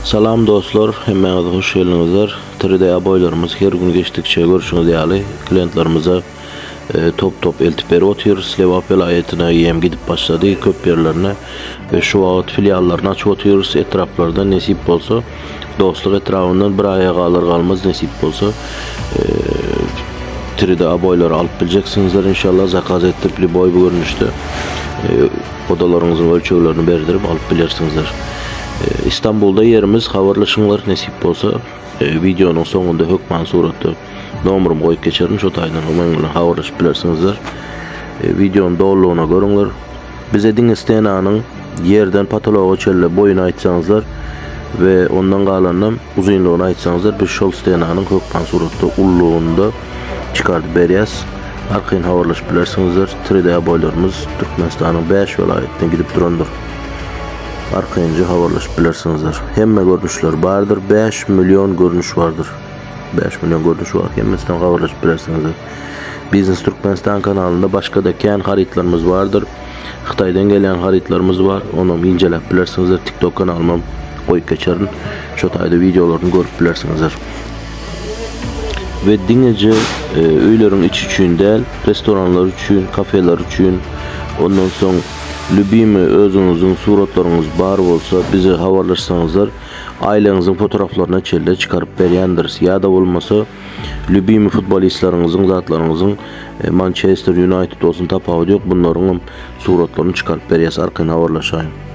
Salam dostlar, hemmäňiz hoş geldiňizler. 3D oboýlarymyz her gün geçdikçe görşüňiz ýaly klientlerimize e, top-top eltip berip otyrys. Lebap welaýatyna hem gidip başlady köp ýerlerine we şu wagt filiallaryny açyp otyrys etraplarda nesip bolsa. Dostluk etrabyndan bir aýa galar galmaz nesip bolsa e, 3D oboýlary alyp biljeksiňizler inşallah zakaz etdirip liboý bu görnüşde e, odalaryňyzyň ölçeglerini berdirip alyp bilersiňizler. E, İstanbulda ýerimiz habarlaşyňlar nesip bolsa e, videonyň soňunda hökman suratda nomerymy goýup geçerin şo taýdan meň bilen habarlaşyp bilersiňizler. E, videonyň dolulygyna görüňler. Bize diňe stenanyň ýerden potologa çenli boýuny aýtsaňyzlar we ondan galanynam uzynlygyny aýtsaňyzlar biz şol stenanyň hökman suratda ululygynda çykardyp berýäs. Arkaýyn habarlaşyp bilersiňizler. 3D oboýlarymyz Türkmenistanyň 5 welaýatyna gidip durandyr. Arkaýynja habarlaşyp bilersiňizler. Hemme görnüşler bardyr. 5 million görnüş bardyr. 5 million görnüş bar. Hemmesinden habarlaşyp bilersiňizler. Biznes Türkmenistan kanalynda başga-da kän harytlarymyz bardyr. Hytaýdan gelýän harytlarymyz bar. Onam inceläp bilersiňizler. TikTok kanalymam goýup geçerin. Şo taýda wideolaryny görüp bilersiňizler. We diňeje e, öýleriň içi üçin däl, restoranlar üçin, kafeler üçin, ondan soň lübimi özüňiziň suratlaryňyz bar bolsa bize habarlaşsaňyzlar, aileňiziň fotoğraflaryna çenli çykaryp berýändiris. Ýa-da bolmasa lübimi futbolistleriňiziň zatlaryňyzyň e, Manchester United bolsun tapawudy ýok, bunlaryň hem suratlaryny çykaryp berýäs, arkaýyn habarlaşaýyň.